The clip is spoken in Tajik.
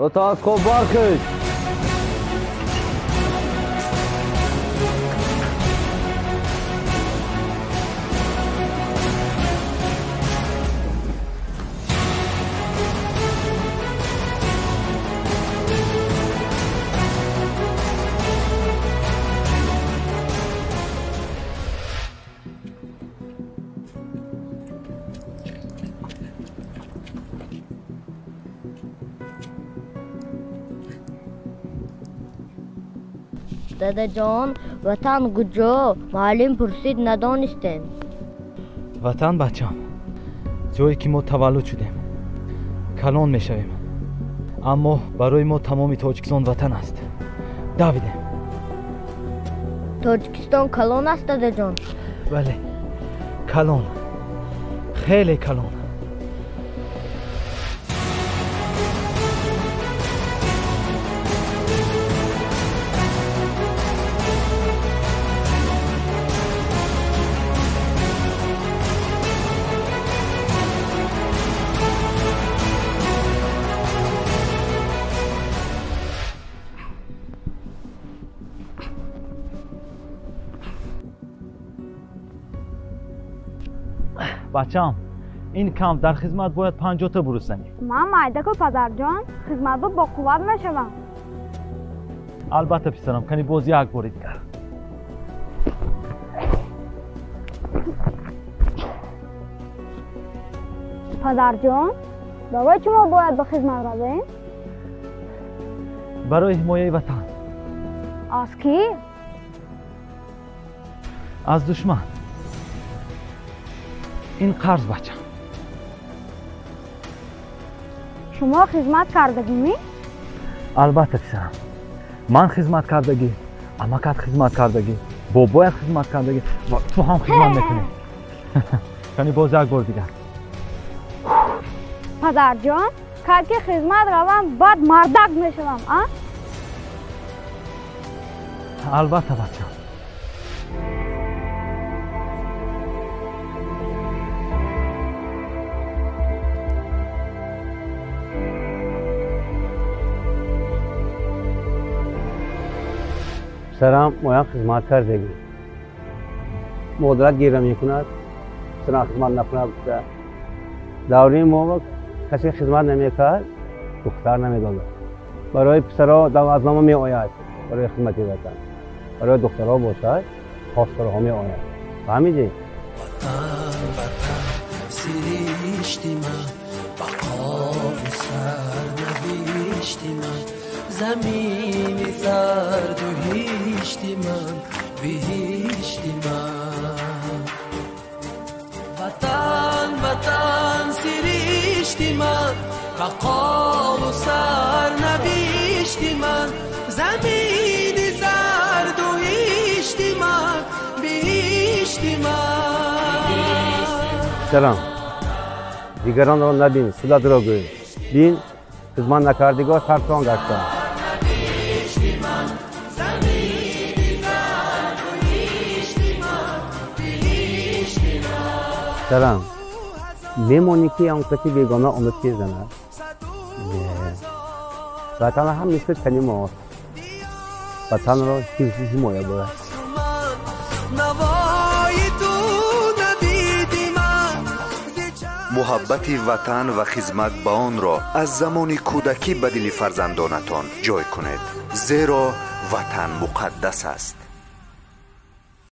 Рота аз хоб бархез. Дадаҷон, ватан куҷо? Муаллим пурсид, надонистем. Ватан, бачам, ҷое ки мо таваллуд шудем, калон мешавем. Аммо барои мо тамоми Тоҷикистон ватан аст. Давидем. Тоҷикистон калон аст, дадаҷон? Бале, калон, хеле калон. Бачам, ин кам дар хизмат бояд 50-та бурусанӣ. Ман майдаку, падарҷон, хизматбо бо қувват мешавам. Албатта, писарам, кани боз як бори дигар. Падарҷон, барои чӣ мо бояд ба хизмат равем? Барои ҳимояи ватан. Аз кӣ? Аз душман. Ин қарз, бачам. Шумо хизмат кардагимӣ? Албатта, писарам, ман хизмат кардагӣ, амакат хизмат кардагӣ, бобоят хизмат кардагӣ ва ту ҳам хизмат мекунӣ. Кани боз як бор дигар. Падарҷон, кай ки хизмат равам, баъд мардак мешавам, а? Албатта, бачам. Писарам моям хизмат кардагӣ. Модарат гира мекунад, писарам хизмат накунад гуфта. Давраи мо касе хизмат намекард, духтар намедодад. Барои писаро даъватнома меояд барои хизмати ватан. Барои духтарҳо бошад, хостгорҳо меояд. Фаҳмидӣ? Ватан, ватан, сиришти ман, бақову сарнавишти ман, замини сарду ҳишти ман, биҳишти ман. Ватан, ватан, сиришти ман, бақову сарнавишти ман, замини сарду ҳишти ман, биҳишти ман. Писарам, дигаронро набин, худатро гӯй. Бин, хизмат накардигор сарсон гаштанд. Писарам, мемонӣ ки он каси бегона омад ки занад? Не. Ватан ҳам мисли тани мост. Ватанро ҳифзу ҳимоя бояд. Муҳаббати ватан ва хизмат ба онро аз замони кӯдакӣ ба дили фарзандонатон ҷой кунед, зеро ватан муқаддас аст.